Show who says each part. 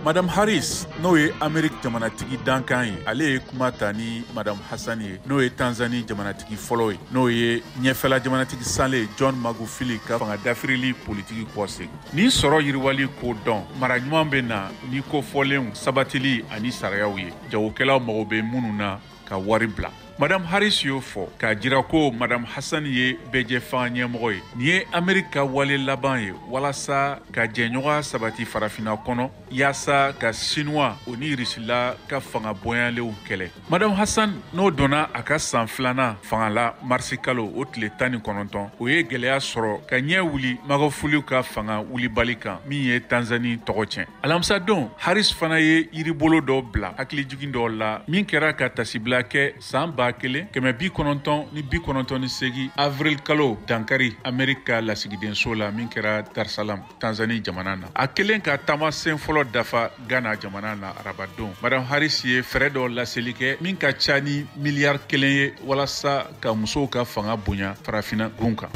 Speaker 1: Madame Harris, n'o ye Amerique jamanatigi dankan ye, ale ye kuma ta ni Madame Hassan ye, n'o ye Tanzanie jamanatigi fɔlɔ ye, n'o ye ɲɛfɛla jamanatigi sanlen John Magufuli ka fanga dafirili politiki kɔsegin. Ni sɔrɔ yiriwali ko dɔn, mara ɲuman bɛ na ni ko fɔlenw sabatili ani sariyaw ye, jagokɛlaw mago bɛ minnu na ka wari bila. Madame Harris y'o fɔ k'a jira ko Madame Hassan ye bɛɛjɛfanga ɲɛmɔgɔ ye. Nin ye Amerique ka wale laban ye walasa ka jɛɲɔgɔnya sabati farafinna kɔnɔ, yaasa ka Sinuwa o ni Irisila ka fanga bonyalenw kɛlɛ. Madame Hassan, n'o donna a ka san filanan fanga la marisi kalo o tile 19, o ye gɛlɛya sɔrɔ ka ɲɛ wuli Magufuli ka fanga wulibali kan, min ye Tanzanie tɔgɔ tiɲɛ. Alamisadon, Harris fana ye yiribolo dɔ bila hakilijigin dɔ la min kɛra ka tasibila kɛ san 1998 avril kalo dankari Amerique ka lasigidenso la min kɛra Dar es Salaam, Tanzanie jamana na. A kelen ka taamasen fɔlɔ dafa Ghana jamana na arabadon, Madame Harris ye fɛɛrɛ dɔ laseli kɛ min ka ca ni miliyari 1 ye walasa ka musow ka fanga bonya farafinna gun kan.